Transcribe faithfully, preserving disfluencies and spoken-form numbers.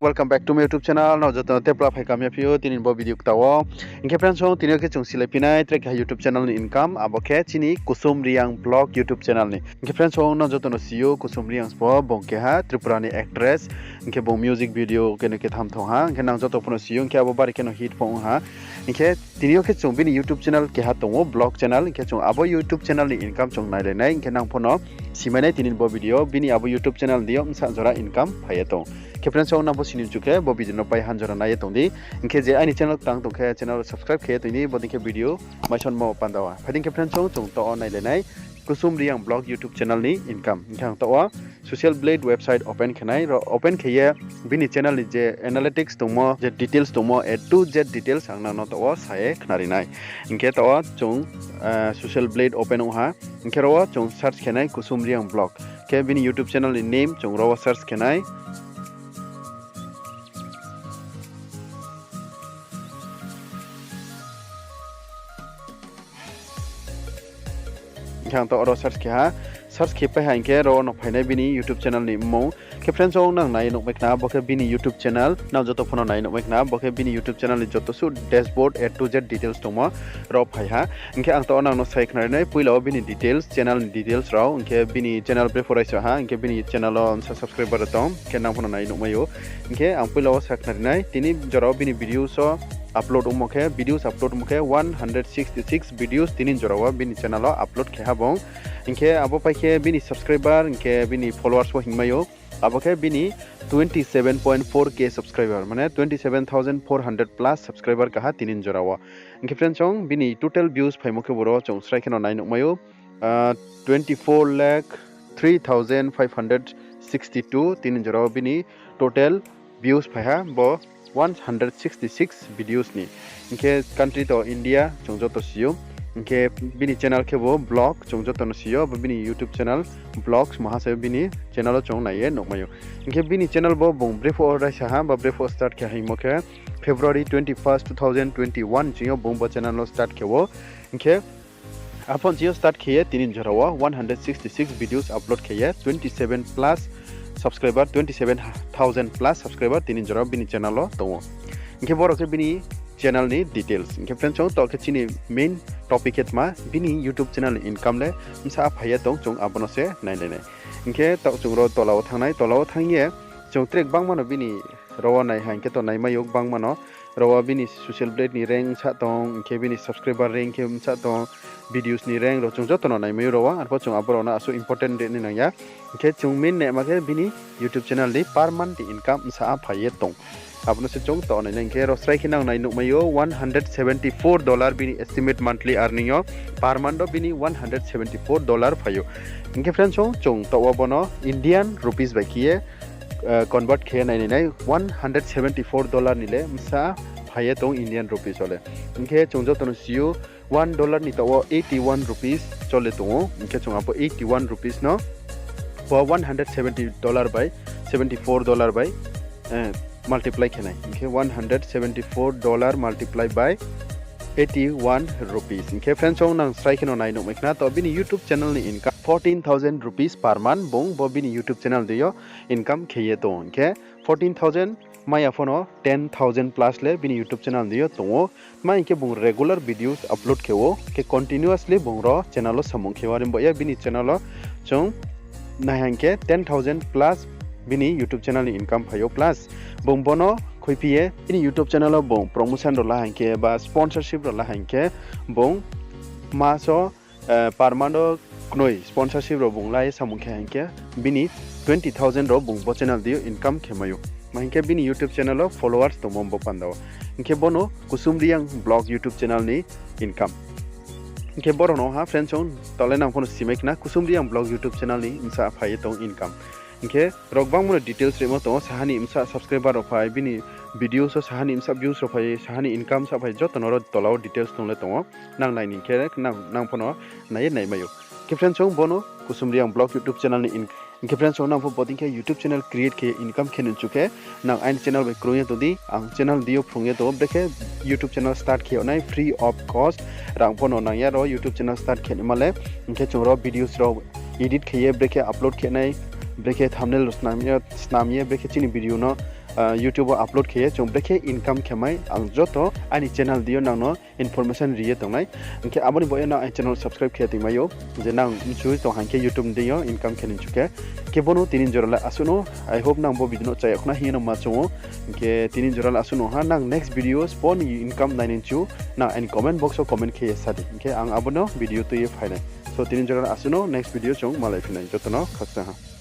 Welcome back to my YouTube channel. Nrao joto no tepla phai kamya phi ou tini bo video kta wo. Hing khe friends song, tini yo khe chung silai phi nai tre keha YouTube channel ni income, abo khe chini Kusum Reang Vlog YouTube channel ni. Hing khe friends song, nrao joto no si ou Kusum Reang pho bung keha Tripura ni actress. Hing khe bung music video keno ketham thong ha. Hing khe nang joto pho no si ou, hing khe abo bari kheno hit pho ong ha. Hing khe tini yo khe chung bini YouTube channel keha tong ou, vlog channel. Hing khe chung abo YouTube channel ni income chung nailai nai. Hing khe nang pho no simai nai tini bo video, bini abo YouTube channel ni yo bsa jora income phai ye tong. Hing khe friends song, nang pho sini mchu khe bo video no pai hanjora nai ye tong di. Hing khe je aini channel tang tong khe channel subscribe khe ye tong di, bodei khe video maisonmo panda wo. Phai di hing khe friends song, chung to wo nailai nai Kusum Reang Vlog YouTube channel ni income. Hing khe ang to wo Social Blade website open khe nai, ro open khe ye bini channel ni je analytics tongmo, je details tongmo, A to Z details ang nang no to wo sa ye khnari nai. Hing khe to wo chung Social Blade open ong ha. Hing khe ro wo chung search khe nai Kusum Reang Vlog. Khe bini YouTube channel ni name chung ro wo search khe nai. Hing khe ang to oro search khe ha. Search khe pai ha hing khe ro wo no phai nai bini YouTube channel ni mmung. Khe friends song, nang nai nuhmai khna, bo khe bini YouTube channel, nang joto pho no nai nuhmai khna, bo khe bini YouTube channel ni joto suh dashboard A to Z details tongmo ro phai ha. Hing khe ang to wo nang no sai khnari nai, poila wo bini details, channel ni details rao, hing khe bini channel brepho raisa ha, hing khe bini channel wo bsa subscriber rao tong, hing khe nang pho no nai nuhmai ou. Hing khe ang poila wo sa khnari nai, tini jora wo bini videos wo upload ongmo khe, videos upload ongmo khe one hundred sixty six videos tini jora wo bini channel wo upload khe ha bung. Hing khe abo pai khe bini subscriber, hing khe bini followers pho hingmai ou. Abo khe bini twenty seven point four K subscriber, mane twenty seven thousand four hundred plus subscriber kaha tini jora wo. Hing khe friends song, bini total views phaimo khe boro chung srai kheno nai nuhmai ou. Twenty four lakh three thousand five hundred sixty two tini jora wo bini total views phai ha bo one hundred sixty six videos ni. Hing khe country to India, chung joto si ou. Hing khe bini channel khe bo vlog, chung joto no si ou, bo bini YouTube channel vlogs maha se bini channel wo chung nai ye nuhmai ou. Hing khe bini channel bo bung brepho raisa ha, ba brepho start khe ha hingmo khe February twenty first, two thousand twenty one ching yo bung bo channel no start khe ou. Hing khe aphon ching yo start khe ye tini jora wo one hundred sixty six videos upload khe ye twenty seven plus subscriber, twenty seven thousand plus subscriber tini jora wo bini channel wo tong ou. Hing khe boro khe bini channel ni details. Hing khe friends song, to khe chini main topic khe tma bini YouTube channel ni income le bsa phai ye tong, chung abo no se nailai nai. Hing khe taoh chung ro tola wo thanng nai, tola wo thanng ye chung tre gbangma no bini ro wo nai ha hing khe to naimai ou gbangma no. Ro wo bini Social Blade ni rank bsa tong, hing khe bini subscriber rank khe bsa tong, videos ni rank rao chung joto no naimai ou ro wo. Arpho chung abo rao no asuh important de nai nang ya. Hing khe chung main naima khe bini YouTube channel ni per month ni income bsa phai ye tong. Abo no se chung to nai nai, hing khe ro srai khe nang nai nuhmai ou one hundred seventy four dollar bini estimate monthly earning yo, per month wo bini one hundred seventy four dollar phai ou. Hing khe friends song, chung to wo bo no Indian rupees bai khe ye convert khe nai nai nai, one hundred seventy four dollar ni le bsa phai ye tong Indian rupees wo le. Hing khe chung joto no si ou, one dollar ni taoh wo eighty one rupees chole tong ou. Hing khe chung abo eighty one rupees no bo one hundred seventy dollar bai, seventy four dollar bai multiply khe nai. Hing khe one hundred seventy four dollar multiply by eighty one rupees. Hing khe friends song, nang srai kheno nai nuhmai khna, to bini YouTube channel ni income fourteen thousand rupees per month bung bo bini YouTube channel deing yo income khe ye tong ou. Hing khe fourteen thousand mai ya pho no ten thousand plus le bini YouTube channel deing yo tong ou. Tma hing khe bung regular videos upload khe ou, khe continuously bung ro channel wo samung khe ou, are bo ye bini channel wo chung nai ha hing khe ten thousand plus bini YouTube channel ni income phai ou, plus bung bo no khuiphi ye bini YouTube channel wo bung promotion rao la ha hing khe ba sponsorship rao la ha hing khe bung mas wo per month wo knoi sponsorship rao bung la ye samung khe ha hing khe bini twenty thousand rao bung bo channel deing yo income khe mai ou. Ma hing khe bini YouTube channel wo followers tongmo bo panda wo. Hing khe bo no Kusum Reang Vlog YouTube channel ni income. Hing khe boro no ha friends song, taoh le nang pho no simai khna Kusum Reang Vlog YouTube channel ni bsa phai ye tong income. Hing khe ro gbangma no details rimo tong ou, saha ni bsa subscriber rao phai, bini videos wo saha ni bsa views rao phai, saha ni income bsa phai, joto no ro tola wo details tong le tong ou. Nang nai ni khe nang pho no nai ye naimai ou. Hing khe friends song, bo no Kusum Reang Vlog YouTube channel ni in-, hing khe friends song, nang pho bodei khe YouTube channel create khe income khe nung chu khe, nang aini channel bai krung ye tong di, ang channel deing yo phrung ye tong ou, brekhe YouTube channel start khe yag nai free of cost, rang pho no nang ya ro YouTube channel start khe naima le. Hing khe chung ro videos rao edit khe ye brekhe upload khe nai, brekhe thumbnail rao snam ye, snam ye brekhe chini video no YouTube wo upload khe ye chung brekhe income khe mai, ang joto aini channel deing yo nang no information ri ye tong nai. Hing khe abo ni baoh ye nang aini channel subscribe khe tongmai ou, je nang mchu tong ha hing khe YouTube deing yo income khe ni chu khe. Khe bo no tini jora le asuh no, I hope nang bo video no chaya khna hing ye no ma chung ou. Hing khe tini jora le asuh no ha, nang next video sbo ni income nai ni chu, nang aini comment box wo comment khe ye sa di. Hing khe ang abo no video tui ye phai nai. So tini jora le asuh no, next video chung malai phi nai, joto no khakchang ha.